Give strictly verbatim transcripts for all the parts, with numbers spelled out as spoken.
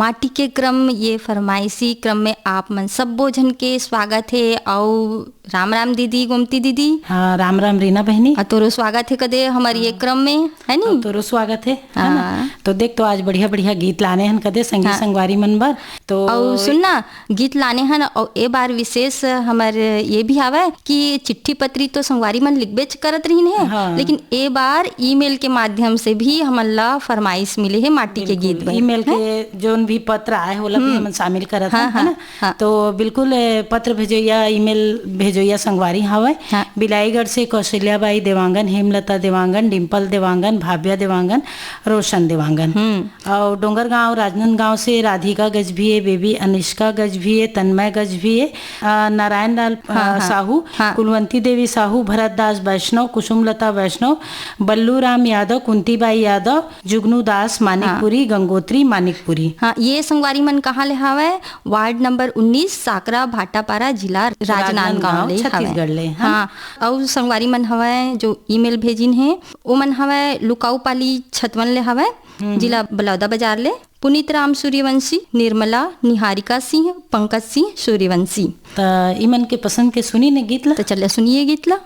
माटी के क्रम, ये फरमाइशी क्रम में आप मन सब्बो झन के स्वागत हे। अउ राम राम दीदी, गोमती दीदी। हाँ, राम राम रीना बहिनी। अ, तोरो स्वागत हे कदे हमर ये हाँ। क्रम में, है नी? अउ तोरो स्वागत हे, है ना? हाँ। तो देख, तो आज बढ़िया बढ़िया गीत लाने हन कदे संगी हाँ। संगवारी मन बर। तो अउ सुन ना, गीत लाने हन, अउ ए बार विशेष हमर ये भी हावय कि चिट्ठी पत्री तो संगवारी मन लिखबेच करत रहिन हे, हाँ। लेकिन ए बार ईमेल के माध्यम से भी हमन ला फरमाइश मिले हे माटी के बिल्कुल, गीत बर, ईमेल हैं? के जोन भी पत्र आए हे, ओला भी हम्म। हमन शामिल करत हाँ, हन, है हाँ, ना? हाँ। तो बिल्कुल, ए, पत्र भेजोइया, ईमेल भेजोइया संगवारी हावय। हाँ। बिलाईगढ़ से कौशल्या बाई देवांगन, हेमलता देवांगन, डिम्पल देवांगन, भाव्या देवांगन, रोशन देवांगन। हम्म। अउ डोंगरगांव, राजनांदगांव से राधिका गजभिये, बेबी अनिष्का गजभिये, तन्मय गजभिये, अ, नारायण लाल, अ, हाँ, हाँ। साहू, हाँ। कुलवंती देवी साहू, भरत दास वैष्णव, कुसुमलता वैष्णव, बल्लू राम यादव, कुंती बाई यादव, जुगनू दास मानिकपुरी, हाँ। गंगोत्री मानिकपुरी। हाँ, ये संगवारी मन कहाँ ले हावय? वार्ड नंबर उन्नीस, साकरा भाटापारा, जिला राजनांदगांव राजनांदगांव, ले हावय। छत्तीसगढ़ ले, हाँ। हाँ, अउ संगवारी मन हवय जो ईमेल भेजिन हे, ओमन हवय लुकाऊ पाली छतवन ले हावय। हम्म। जिला बलौदाबाजार ले पुनीत राम सूर्यवंशी, निर्मला, निहारिका सिंह, पंकज सिंह सूर्यवंशी। त इमन के पसंद के सुनी ने गीत ला। त चलिए सुनिए गीत ला।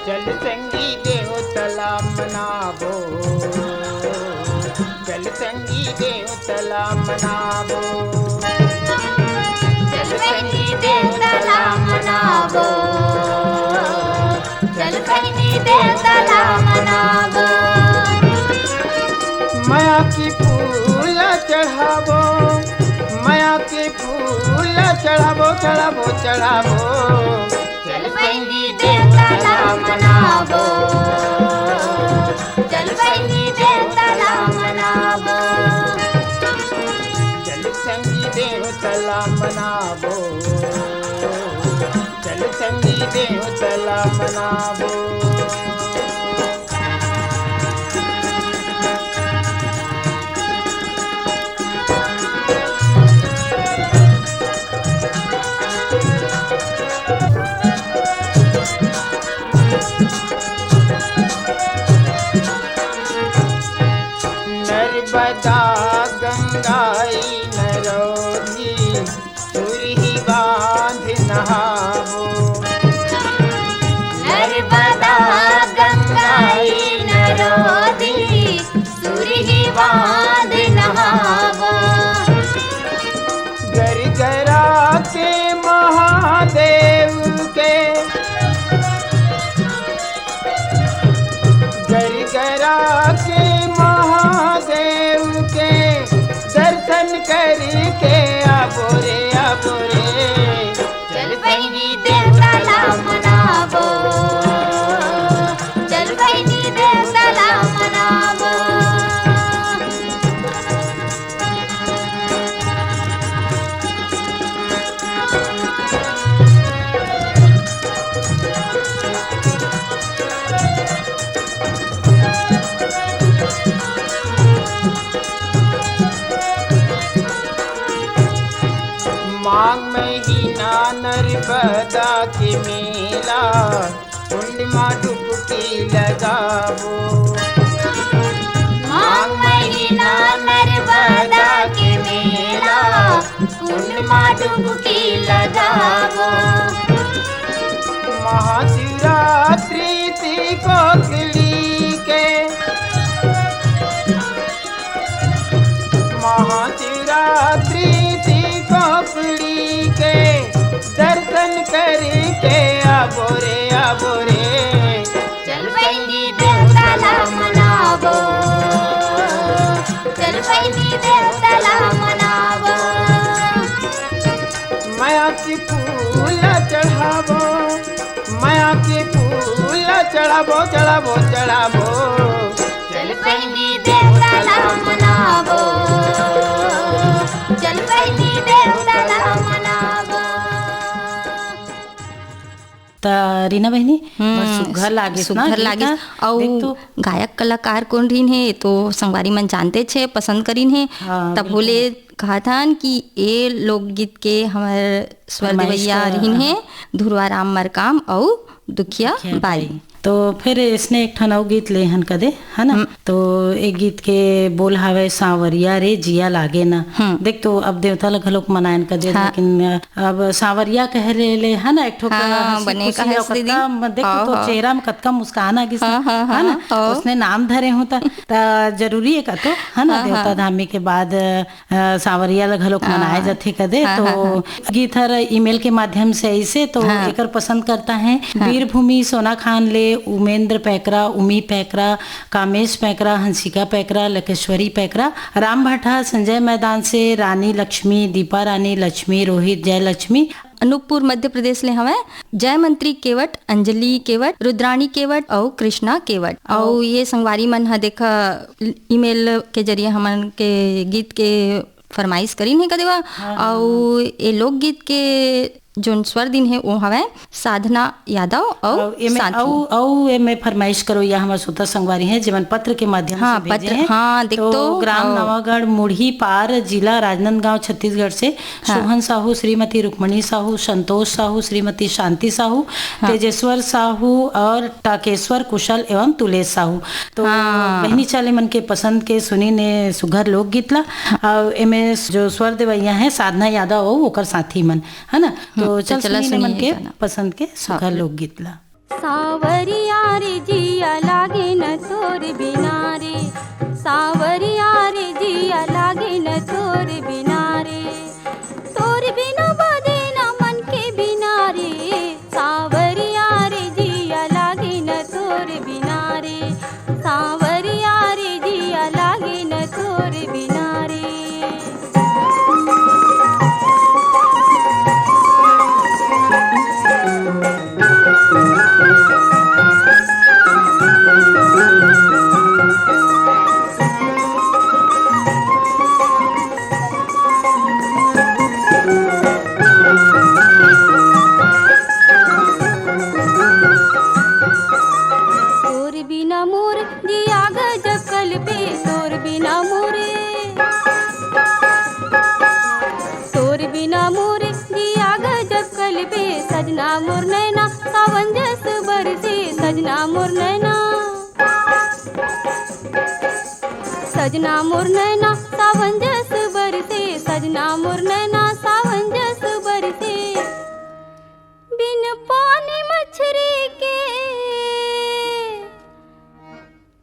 चल संगी देव तला मनाबो, चल संगी देव तला मनाबो। चल बहिनी देवता ला मनाबो, चल बहिनी देवता ला मनाबो। मया के फूल चढ़ाबो, मया के फूल चढ़ाबो, चढ़ाबो, चढ़ाबो। चल बहिनी देवता ला मनाबो, चल बहिनी देवता ला मनाबो। चल संगी देवता ला मनाबो, चल संगी देवता ला मनाबो। नर्मदा गंगाई नरौधी सुरही बांध नहाबो। नर्मदा गंगाई नरौधी सुरही बांध नहाबो। गरगरा के महादेव के, गरगरा के महादेव के दर्शन करके आबो रे, आबो रे। चल बहिनी देवता ला मनाबो, चल बहिनी देवता ला मनाबो। माघ महीना नर्मदा के मेला, कुंड मा डुबकी लगाबो। माघ महीना नर्मदा के मेला, कुंड मा डुबकी लगाबो। महाशिवरात्रि ती कोकली के, महाशिवरात्रि ती कोकली के दर्शन करके आबो रे, आबो रे। चल बहिनी देवता ला मनाबो, चल बहिनी देवता ला मनाबो। मया के फूल चढ़ाबो, मया के फूल चढ़ाबो, चढ़ाबो, चढ़ाबो। चल बहिनी देवता ला मनाबो, चल बहिनी देवता ला मनाबो। त रीना बहिनी, हम्म, बड़ सुग्घर लागिस ना सुग्घर गीत लागिस। ह। अउ देख तो। गायक कलाकार कोन रहिन हे, तो संगवारी मन जानते छे, पसंद करिन हे। हाँ, तब बिल्कुल। होले कहत हन कि ए लोकगीत के हमर स्वर फरमाइश देवैया का, रहिन हे, हाँ। धुरवा राम मरकाम अउ दुखिया दुखिया बाई। बाई। तो फिर इसने एक ठन अउ गीत ले हन कदे, है ना? हम्म। तो एक गीत के बोल हावय, "सांवरिया रे जिया लागे ना।" हम्म। देख, तो अब देवता ल घलोक मनायन कदे, हाँ। लेकिन अब सांवरिया कहे ले, ले, है ना, एक ठो हाँ, खुशी, बने खुशी कहे अउ से दीदी। कतका, म-, देख, हाँ, तो हाँ। चेहरा में कतका मुस्कान आ गिस ना, हाँ, हाँ, है ना? हाँ, हाँ। उसने नाम धरे हो त, त जरूरी है का तो, है ना? हाँ, देवता हाँ। धामी के बाद, अ, सांवरिया ल घलोक हाँ। मनाए जाथे कदे। हाँ, तो हाँ, हाँ। गीत हर email के माध्यम से आइसे, तो हाँ। एकर पसंद करता है हाँ। बीरभूमि सोना खान ले, उमेंद्र पैकरा, उमी पैकरा, कामेश पैकरा, हंसिका पैकरा, लकेश्वरी पैकरा, राम भाठा, संजय मैदान से, रानी लक्ष्मी, दीपा रानी लक्ष्मी, रोहित जयलक्ष्मी। अनूपपुर मध्य प्रदेश ले हवय जयमंत्री केवट, अंजलि केवट, रुद्राणी केवट अउ कृष्णा केवट। अउ अउ ये संगवारी मन ह देखा email के जरिए हमन के गीत के फरमाइश करिन हे कदेवा। हाँ। अउ ये लोकगीत के जोन स्वर दिन हे वो हवय साधना यादव अउ अउ एमे, साथी। अउ, अउ एमे फरमाइश करो, या हमर श्रोता संगवारी हैं, जेमन पत्र के माध्यम हाँ, से भेजे पत्र, हैं। हाँ, देख तो तो, ग्राम अउ नवागढ़ मुढ़ी पार, जिला राजनांदगांव, छत्तीसगढ़ से हाँ। शोभन साहू, श्रीमती रुक्मणी साहू, संतोष साहू, श्रीमती शांति साहू, हाँ। तेजेश्वर साहू और टाकेश्वर कुशल एवं तुलेश साहू। तो हाँ। बहिनी चाले मन के पसंद के सुनी ने सुघर लोकगीत ला। हाँ। अउ एमे जो स्वर देवैया हैं, साधना यादव अउ ओकर साथी मन, है ना? तो हम्म, तो चल चला सुनी ने सुनिए मन के गाना। पसंद के हाँ। सुघर लोकगीत ला। सांवरिया रे जिया लागे न तोर बिना रे, सांवरिया रे जिया लागे न तोर बिना रे, तोर बिना बाजे न मन के बिना रे, सांवरिया रे जिया लागे न तोर बिना रे, सांवरिया रे जिया लागे न तोर बिना रे। तोर बिना मोर जिया गजब कलपे, तोर बिना मोरे, तोर बिना मोरे जिया गजब कलपे। सजना मोर नैना सावन जस बरसे, सजना मोर नैना, सजना मोर नैना सावन जस बरसे, सजना मोर नैना सावन जस बरसे। बिन पानी मछरी के,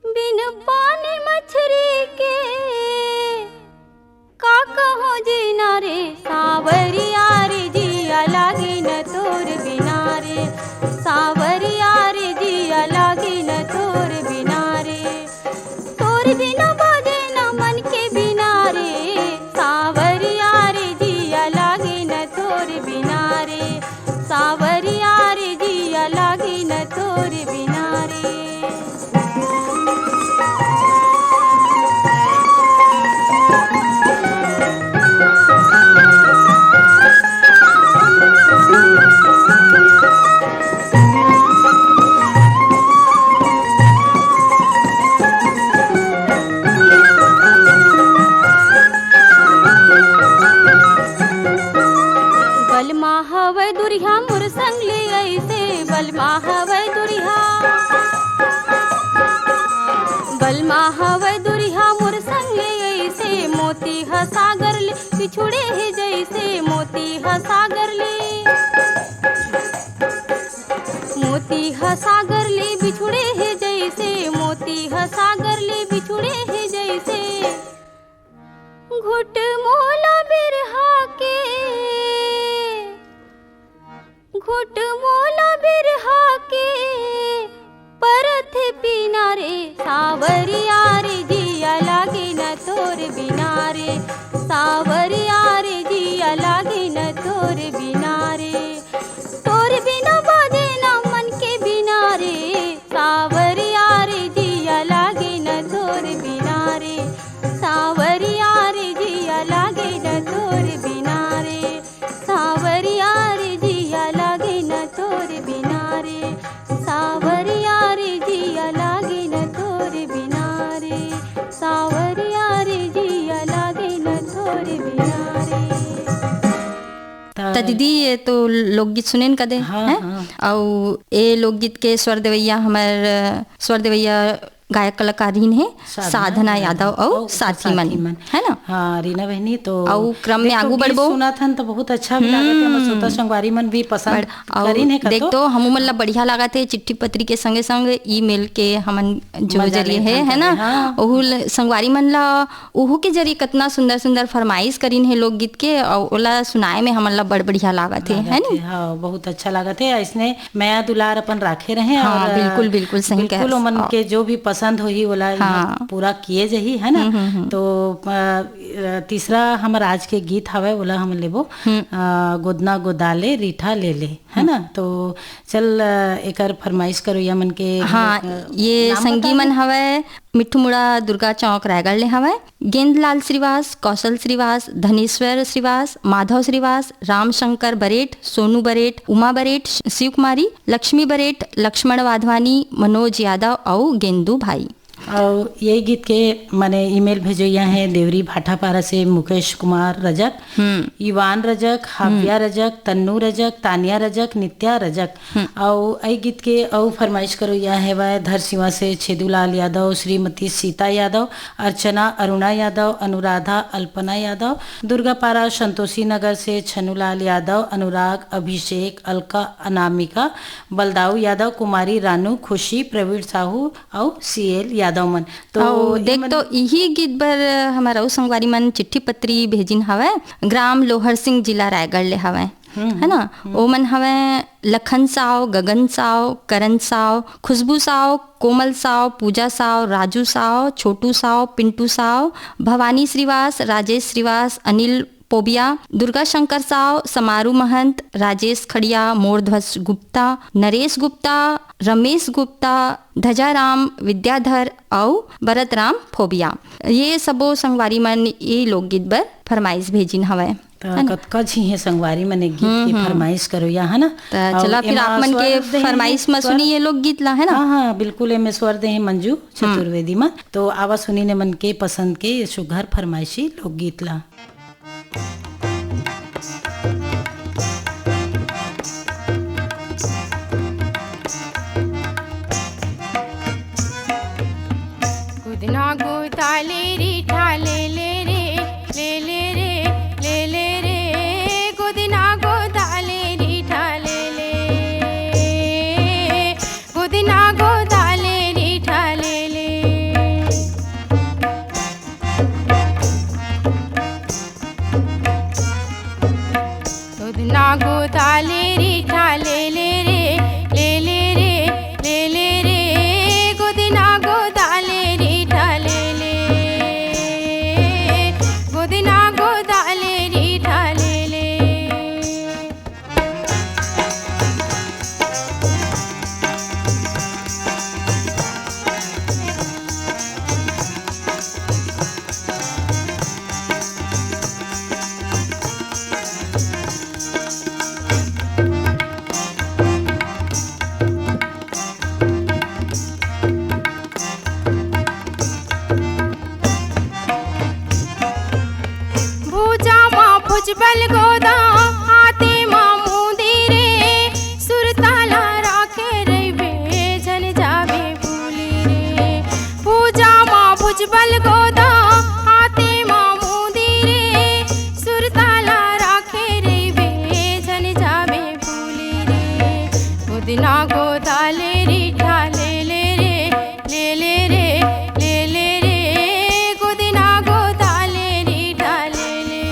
बिन पानी मछरी के का कहो जीना रे, सांवरिया रे जिया लागे न तोर बिना रे, सांवरिया रे जिया लागे न तोर बिना रे, तोर बिना बाजे न मन के बिना रे, सांवरिया रे जिया लागे न तोर बिना रे, सांवरिया रे जिया लागे न तोर बिना रे। बलमा हवय दुरिहा मोर संग ले अइसे, बलमा हवय दुरिहा, बलमा हवय दुरिहा मोर संग ले अइसे, मोती ह सागर ले बिछुड़े हे जइसे, मोती ह सागर ले, मोती ह सागर ले बिछुड़े हे जइसे, मोती ह सागर ले बिछुड़े हे जइसे। घुट मोला बिरहा के, घुट मोला बिरहा के, परत पीना रे, सांवरिया रे जिया लागे न तोर बिना रे, सांवरिया रे जिया लागे न तोर बिना रे, तोर बिना बाजे न मन के बिना रे, सांवरिया रे जिया लागे न तोर बिना रे, सांवरिया रे जिया लागे न तोर बिना रे, सांवरिया रे जिया लागे न तोर बिना रे, सांवरिया रे जिया लागे न तोर बिना रे, सांवरिया रे जिया लागे न तोर बिना। दीदी, ये तो लोकगीत सुनेन कदे, हाँ, हैं? हाँ। अउ ये लोकगीत के स्वर देवैया हमर, अ, स्वर देवैया गायक कलाकार रहिन हे साधना साधना यादव यादव अउ अउ साथी मन, साथी मन। है ना? हाँ, रीना बहिनी, तो अउ क्रम में देख, तो आगू गीत बढ़बो। सुनत हन, तो बहुत अच्छा भी लागत हे। हमर हम्म। श्रोता संगवारी मन भी पसंद बड़-, अउ करिन हे देख कतो। तो, हमू मन ला बढ़िया लागत हे, चिट्ठी पत्री के संगे संग ईमेल के हमन जो मजा जरिए लेथन हे, है ना? कदे, हाँ। ओहू ल-, संगवारी मन ला ओहू के जरिए कतना सुंदर सुंदर फरमाइश करिन हे लोकगीत के, अउ ओला सुनाए में हमन ला बड़ बढ़िया लागत हे, है लागत नी? हे, हाँ, बहुत अच्छा लागत हे। अइसने मया दुलार अपन राखे रहें हाँ, और, अ, बिल्कुल, बिल्कुल सही बिल्कुल कहे ओमन आप। के जो भी पसंद होही, ओला इहाँ हाँ। पूरा किए जाही, है ना? हम्म, हम्म, हम्म। तो, अ, अ, तीसरा हमर आज के गीत हवय, ओला हम लेबो, हम्म। अ, गोदना गोदाले रीठा ले ले, है हम्म। ना? तो चल, अ, एकर फरमाइश करोइया मन के हाँ, घलो, अ, ये नाम संगी बता मन दे। हवय, मिट्ठू मुड़ा दुर्गा चौक रायगढ़ ले हवय। गेंदलाल श्रीवास, कौशल श्रीवास, धनेश्वर श्रीवास, माधव श्रीवास, रामशंकर बरेठ, सोनू बरेठ, उमा बरेठ, शिव कुमारी, लक्ष्मी बरेठ, लक्ष्मण वाधवानी, मनोज यादव अउ गेंदू भाई। अउ ये गीत के माने ईमेल भेजोइया हे देवरी भाटापारा से मुकेश कुमार रजक, हम्म। इवान रजक, हाव्या हम्म। रजक, तन्नू रजक, तानिया रजक, नित्या रजक। हम्म। अउ ए गीत के अउ फरमाइश करोइया हेवय धरसीवा से छेदूलाल यादव, श्रीमती सीता यादव, अर्चना अरुणा यादव, अनुराधा अल्पना यादव, दुर्गापारा संतोषी नगर से छनुलाल यादव, अनुराग, अभिषेक, अलका, अनामिका, बलदाऊ यादव, कुमारी रानू, खुशी, प्रवीण साहू अउ सीएल यादव मन। तो अउ देख, इमन तो इही गीत बर हमर अउ संगवारी मन चिट्ठी पत्री भेजिन हवय, ग्राम लोहर सिंह, जिला रायगढ़ ले हवय, हम्म, है ना? हम्म। ओमन हवय लखन साव, गगन साव, करण साव, खुशबू साव, कोमल साव, पूजा साव, राजू साव, छोटू साव, पिंटू साव, भवानी श्रीवास, राजेश श्रीवास, अनिल पोबिया, दुर्गा शंकर साव, समारू महंत, राजेश खड़िया, मोरध्वज गुप्ता, नरेश गुप्ता, रमेश गुप्ता, धजाराम विद्याधर अउ भरत राम फोबिया। ये सबो संगवारी मन ये लोकगीत बर फरमाइश भेजिन हवय, त है ना? कतका झी हे संगवारी मन एक गीत हम्म, के हम्म। फरमाइश करोइया, है ना? त अउ चला फिर एमा आप मन के स्वर देहे फरमाइश म स्वर सुनी ये लोकगीत ला, है ना? हाँ, हाँ, बिल्कुल, एमे स्वर देहे मंजू हम्म। चतुर्वेदी मन। तो आवा सुनी ने मन के पसंद के ये सुघर फरमाइशी लोकगीत ला। गोदना गोदाले रीठा ले ले रे, ले ले रे, ले ले रे। गोदना गोदाले रीठा ले ले, गोदना गोदाले रीठा ले ले। गोदना गोदाले रीठा ले ले रे, ले ले रे, ले ले रे। गोदना गोदाले रीठा ले ले, गोदना गोदाले रीठा ले ले। भुजा मा भुजबल गोदा, हाथे मा मुंदी रे, सुरताला राखे रहिबे, झन जाबे भूली रे। भुजा मा भुजबल गोदा, हाथे मा मुंदी रे, सुरताला राखे रहिबे, झन जाबे भूली रे। गोदना गोदाले रीठा ले ले रे, ले ले रे, ले ले रे। गोदना गोदाले रीठा ले ले।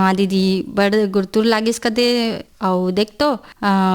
हाँ दीदी, बड़ गुरतुर लागिस कदे। अउ देख तो, अ,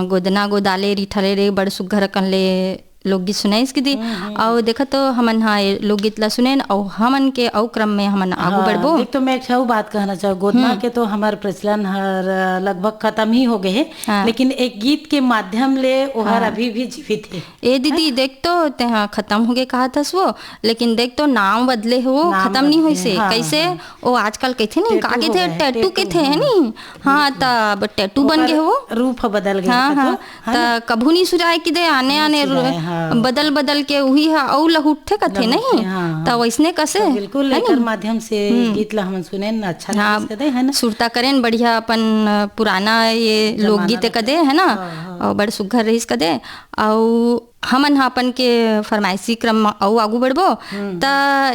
गोदना गोदाले रिठले रे, बड़ सुग्घर अकन ले लोकगीत सुनाइस दीदी। हम्म, हम्म। अउ देखा तो हमन हा ए लोकगीत ला सुनेन, अउ हमन के अउ क्रम में हमन आगू हाँ, बढ़बो। देख तो मैं एक ठो अउ बात कहना चाहूँ, गोदना हम्म। के तो हमर प्रचलन हर, अ, लगभग खत्म ही हो गए हे, हाँ। लेकिन एक गीत के माध्यम ले ओहर हाँ। अभी भी जीवित हे। ए दीदी, हैं? देख तो तेहा खत्म हो गए कहा थस वो, लेकिन देख तो नाम बदले हो, नाम खत्म नहीं बदले, होइसे। हाँ, कैसे? हाँ। ओ आजकल कथे नहीं, टैटू का हो कथे? गए, टैटू टैटू, कथे, है हाँ। नहीं? हाँ, बिल्कुल। त अब टैटू बन ओकर गए हो। रूप ह बदल गए हाँ, कथो, हाँ। है ना? त कभू नहीं सुझाए कि दे आने, नहीं आने सुझाए, रू-, हाँ। बदल, बदल के उही हा अउ लहुटथे कथे लहुटथे, नहीं? हाँ, त हाँ। वैसने कसे, त बिल्कुल है एकर नहीं? माध्यम से हम्म। गीत ला हमन सुनेन, अच्छा हाँ, लगिस कदे, है ना? सुरता करेन बढ़िया अपन, अ, पुराना ये जमाना लोकगीत ला कदे, है ना? हाँ, हाँ। अउ बड़ सुग्घर रहिस कदे। अउ हमन ह अपन के फरमाइशी क्रम म अउ आगू बढ़बो, हम्म। त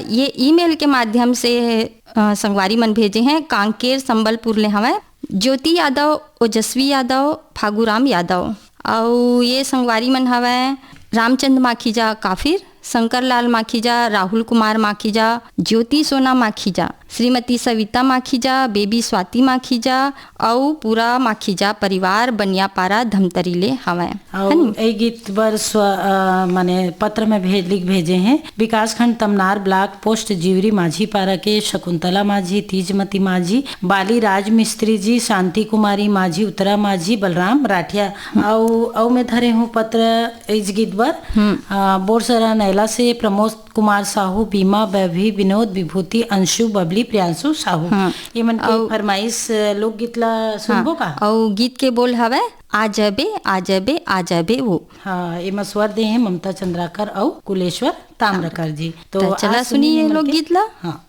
ये ईमेल के माध्यम से, अ, संगवारी मन भेजे हैं, कांकेर संबलपुर ले हवय, ज्योति यादव, ओजस्वी यादव, फागुराम यादव। अउ ये संगवारी मन हवय, रामचंद माखीजा काफिर, शंकर लाल माखीजा, राहुल कुमार माखीजा, ज्योति सोना माखीजा, श्रीमती सविता माखीजा, बेबी स्वाति माखीजा अउ पूरा माखीजा परिवार बनियापारा धमतरी ले हवय। अउ हनी? ए गीत बर स्व-, अ, माने पत्र में भेज, लिख भेजे हैं विकासखंड तमनार, ब्लॉक पोस्ट जिवरी, माझी पारा के शकुंतला माझी, तीजमती माझी, बाली राज मिस्त्री जी, शांति कुमारी माझी, उत्तरा माझी, बलराम राठिया। हम्म। अउ, अउ मैं धरे हूँ पत्र इस गीत बर, हम्म। अ, बोरसरा नैला से प्रमोद कुमार साहू, बीमा, बैभी, विनोद, विभूति, अंशु, बबली, प्रियांशु साहू। हाँ। ये मन के अउ फरमाइश, अ, लोकगीत ला सुनबो हाँ, का? अउ गीत के बोल हवय, "आ जाबे, आ जाबे, आ जाबे वो।" हाँ, एमा स्वर दे हैं ममता चंद्राकर अउ कुलेश्वर ताम्रकर जी। तो त चला आज सुनी सुनी ये मन के लोकगीत ला। हाँ।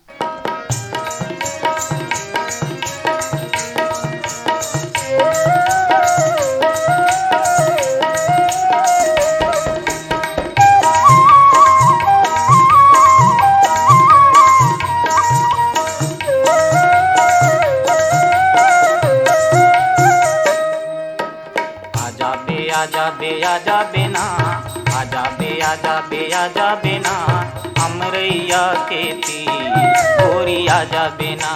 आ जाबे, आ जाबे, आ जाबे ना, आ जाबे, आ जाबे, आ जाबे ना, अमरैया के तीर गोरी आ जाबे ना,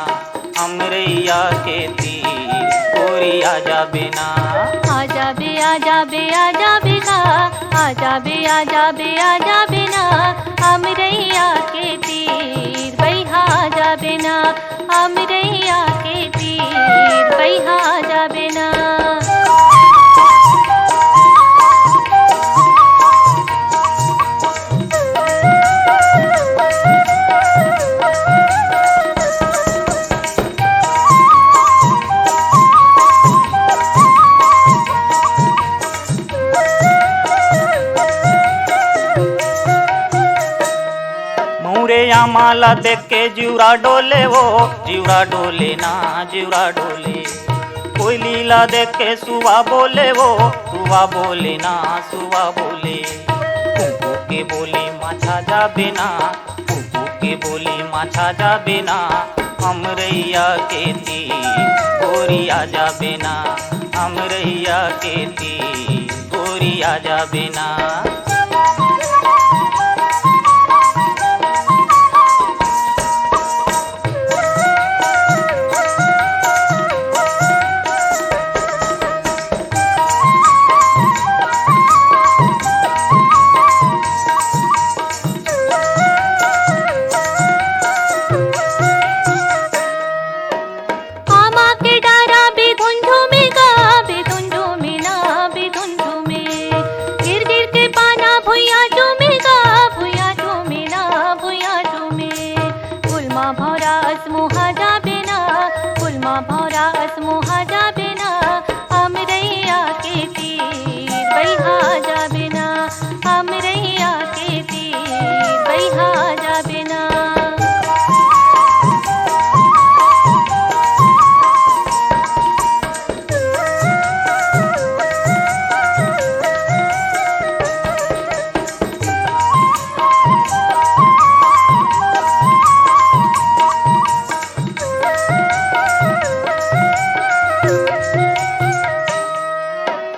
अमरैया के तीर गोरी आ जाबे ना। आ जाबे, आ जाबे, आ जाबे ना, आ जाबे, आ जाबे, आ जाबे ना, अमरैया के तीर बइहा आ जाबे ना, अमरैया के तीर बइहा आ जाबे ना। मौरे आमा ला देख के जिउरा डोले वो, जिउरा डोले ना, जिउरा डोले। कोयली ला देख के सुवा बोले वो, सुवा बोले ना, सुवा बोले। कुकू के बोली मा छा जाबे ना, कुकू के बोली मा छा जाबे ना, अमरैया के तीर गोरी आ जाबे ना, अमरैया के तीर गोरी आ जाबे ना। आमा के डारा बिधुन झूमे गा, बिधुन झूमे ना, बिधुन झूमे। गिर गिर के पाना भुइया झूमे गा, भुइया झूमे ना, भुइया झूमे। फूल मा भौरा अस मुहा जाबे ना, फूल मा भौरा अस मुहा जाबे ना। अमरैया के तीर बइहा जाबे ना, अमरैया के तीर बइहा जाबे ना।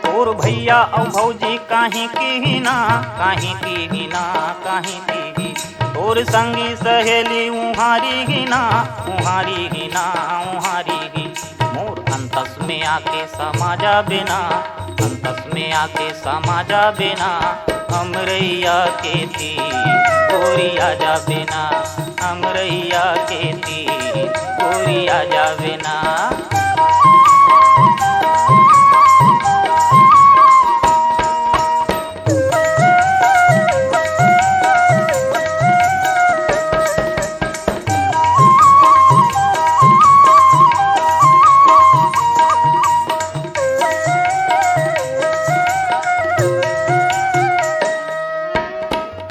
तोर भैया अउ भौजी काहीं किही ना, काहीं किही ना, काहीं किही। तोर संगी सहेली उहारी ही ना, उहारी ही ना, उहारी ही। आके समा जाबे ना, संतस में आके समा जाबे ना, अमरैया के तीर गोरी आ जाबे ना, अमरैया के तीर गोरी आ जाबे ना।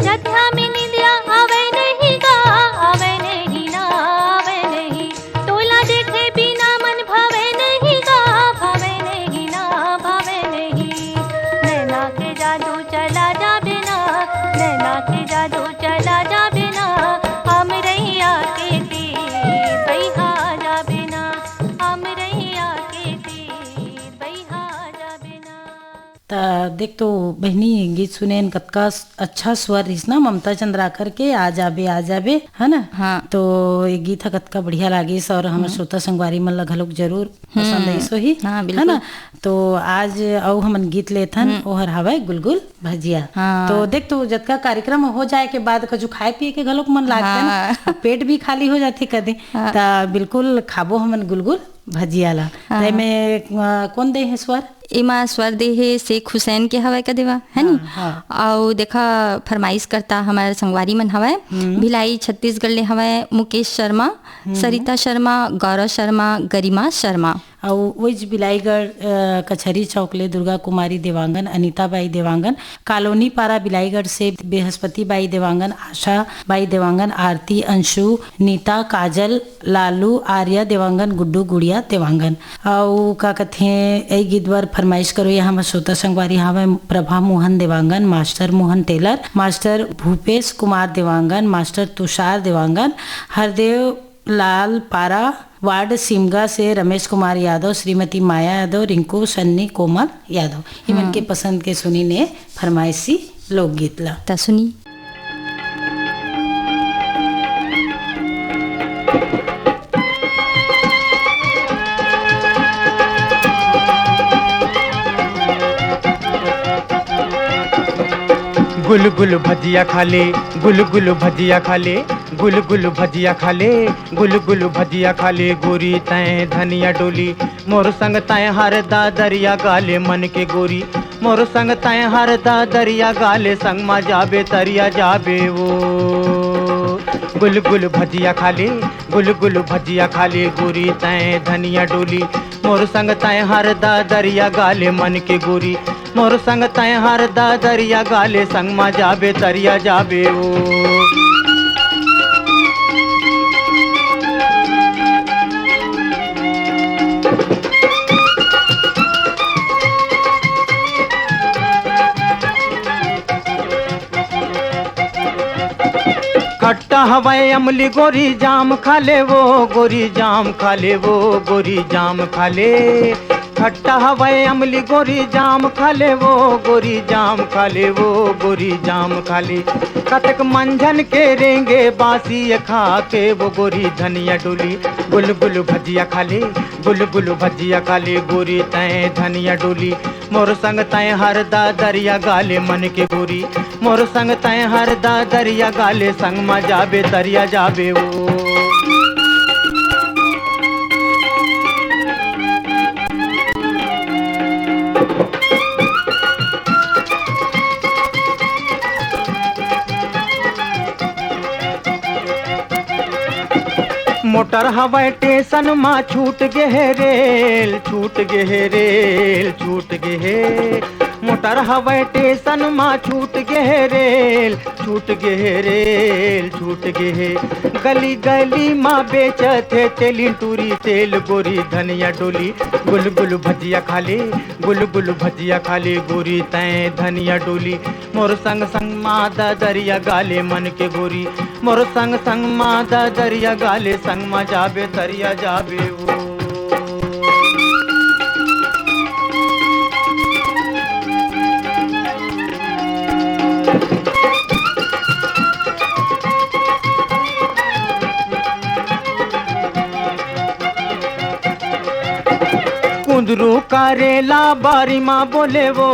जतका में निंदिया आवै नहीं गा, आवै नहीं ना, आवै नहीं। तोला देखे बिना मन भावै नहीं गा, भावै नहीं ना, भावै नहीं। नैना के जादू चला जाबे ना, नैना के जादू चला जाबे ना, अमरैया के तीर बइहा जाबे ना, अमरैया के तीर बइहा जाबे ना। त देख तो बहिनी, गीत सुनेन, कतका स-, अच्छा स्वर रिहिस ना ममता चंद्राकर के, आ जाबे, आ जाबे, है ना? हाँ। तो ये गीत ह कतका बढ़िया लागिस और हमर हम्म। श्रोता संगवारी मन ला घलोक जरूर पसंद हम्म। आइस होही, हाँ, है बिल्कुल। ना? तो आज अउ हमन गीत लेथन, हम्म। ओहर हवय गुलगुल भजिया। हाँ। तो देख तो जतका कार्यक्रम हो जाए के बाद कुछ खाए पिए के घलोक मन लागथे ना, हाँ। पेट भी खाली हो जाथे कदे, हाँ। त बिल्कुल खाबो हमन गुलगुल भजिया ला। हाँ। त एमे, अ, कोन दे हे स्वर? एमा स्वर दे हे शेख हुसैन के हवय का देवा, है नी? हाँ, हाँ। अउ देखा, फरमाइश करता हमर संगवारी मन हवय, हम्म। भिलाई छत्तीसगढ़ ले हवय मुकेश शर्मा, हम्म। सरिता शर्मा, गौरव शर्मा, गरिमा शर्मा। अउ वही बिलाईगढ़, अ, कचहरी चौक ले दुर्गा कुमारी देवांगन, अनिता बाई देवांगन, कॉलोनी पारा बिलाईगढ़ से बृहस्पति बाई देवांगन, आशा बाई देवांगन, आरती, अंशु, नीता, काजल, लालू, आर्या देवांगन, गुड्डू, गुड़िया देवांगन। अउ का कथे, ए गीत बर फरमाइश करो, ये हमर श्रोता संगवारी हावय Prabha Mohan Dewangan, master Mohan tailor, master Bhupesh Kumar Dewangan, master Tushar Dewangan, Hardev Lal Para, ward Simga से रमेश कुमार यादव, श्रीमती माया यादव, रिंकू, सन्नी, कोमल यादव। इमन के हम्म। पसंद के सुनी ने फरमाइशी लोकगीत ला। त सुनी। गुलगुल भजिया खाले, गुलगुल भजिया खाले, गुलगुल भजिया खाले, गुलगुल भजिया खाले, गोरी तैं धनिया डोली, मोर संग तैं हरदा दरिया गाले मन के गोरी, मोर संग तैं हरदा दरिया गाले, संग मा जाबे तरिया जाबे ओ। गुलगुल भजिया खाले, गुलगुल भजिया खाले, गोरी तैं धनिया डोली, मोर संग तैं हरदा दरिया गाले मन के गोरी, मोर संग तैं हरदा दरिया गाले, संग मा जाबे तरिया जाबे ओ। खट्टा हवय अमली गोरी जाम खा ले वो, गोरी जाम खा ले वो, गोरी जाम खा ले। खट्टा हवय अमली गोरी जाम खा ले वो, गोरी जाम खा ले वो, गोरी जाम खा ले। कतक मंझन के रेंगे बासी खा के वो गोरी धनिया डोली। गुलगुल भजिया खा ले, गुलगुल भजिया खा ले गोरी तैं धनिया डोली। मोर संग तैं हरदा दरिया गाले मन के गोरी, मोर संग तैं हरदा दरिया गाले, संग मा जाबे तरिया जाबे ओ। मोटर हवय टेसन मा छूट गे हे रेल, छूट गे हे रेल, छूट गे हे। मोटर हवय टेसन मा छूट गे हे रेल, छूट गे हे रेल, छूट गे हे। गली गली मा बेचत हे तेलिन टूरी तेल गोरी धनिया डोली। गुलगुल भजिया खा ले, गुलगुल भजिया खा ले गोरी तैं धनिया डोली। मोर संग संग मा दरिया गाले मन के गोरी, मोर संग संग मा दरिया गाले, संग मा जाबे तरिया जाबे ओ। कुंदरू करेला बारी माँ बोले वो,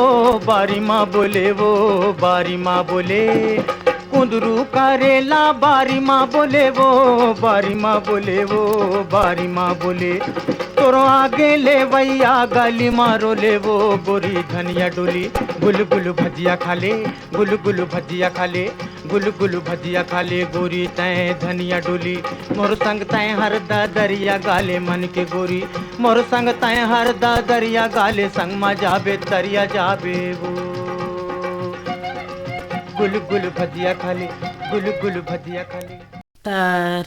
बारी माँ बोले वो, बारी माँ बोले। कुंदरू करेला बारी माँ बोले वो, बारी माँ बोले वो, बारी माँ बोले। तोरो आगे ले भैया गाली मारो ले वो, गोरी धनिया डोली, गुल गुल भजिया खा ले, गुल गुल भजिया खा ले, गुल गुल भजिया खा ले गोरी तैं धनिया डोली। मोर संग तैं हर दरिया गाले मन के गोरी, मोर संग तैं हर दरिया गाले, संग मा जाबे तरिया जाबे वो। गुल गुल भजिया खा ले, गुल गुल भजिया खा ले। त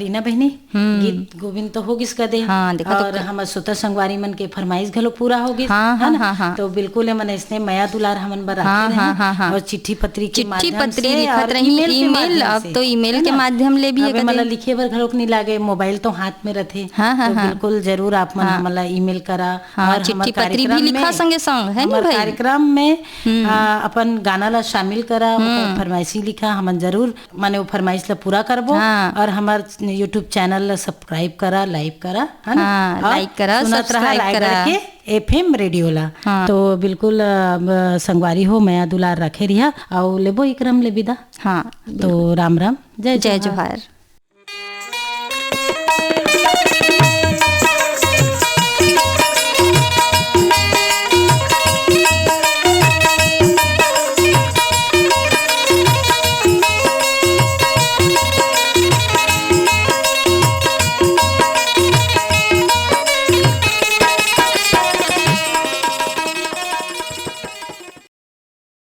रीना बहिनी, हम्म। गीत गोविंद तो हो गिस कदे, हाँ, देखा तो और क- हमर श्रोता संगवारी मन के फरमाइश घलो पूरा हो गिस, हाँ, है हाँ, ना? हाँ, हाँ। तो बिल्कुल, ए मन इसने मया दुलार हमन बर हाँ, रखे हाँ, रहे, हाँ, हाँ। और चिट्ठी पत्री के चिट्ठी माध्यम पत्री से लिखत और रही, email के email, माध्यम अब से, तो email है के ना? माध्यम ले भी अब है ए मन ला कदे। लिखे बर घलोक नहीं लागे, मोबाइल तो हाथ में रथे, हाँ, हाँ, तो हाँ। बिल्कुल जरूर आप मन हाँ। हमन ला email करा, हाँ, और चिट्ठी हमर पत्री भी कार्यक्रम लिखा में, संगे संग, है नी हमर भाई? कार्यक्रम में, हम्म। आ, अपन गाना ला शामिल करा, ओकर हम्म। फरमाइशी लिखा, हमन जरूर माने वो फरमाइश ला पूरा करबो हाँ। और हमर YouTube channel ला subscribe करा, like करा, है ना? हाँ, और like करा, सुनत रहा subscribe रायगढ़ करा। के FM रेडियो ला। हाँ। तो बिल्कुल, अ, ब-, संगवारी हो, मया दुलार रखे रिहा, अउ लेबो इकरम ले विदा। हाँ, तो बिल्कुल। राम राम, जय जय जोहार। जोहार।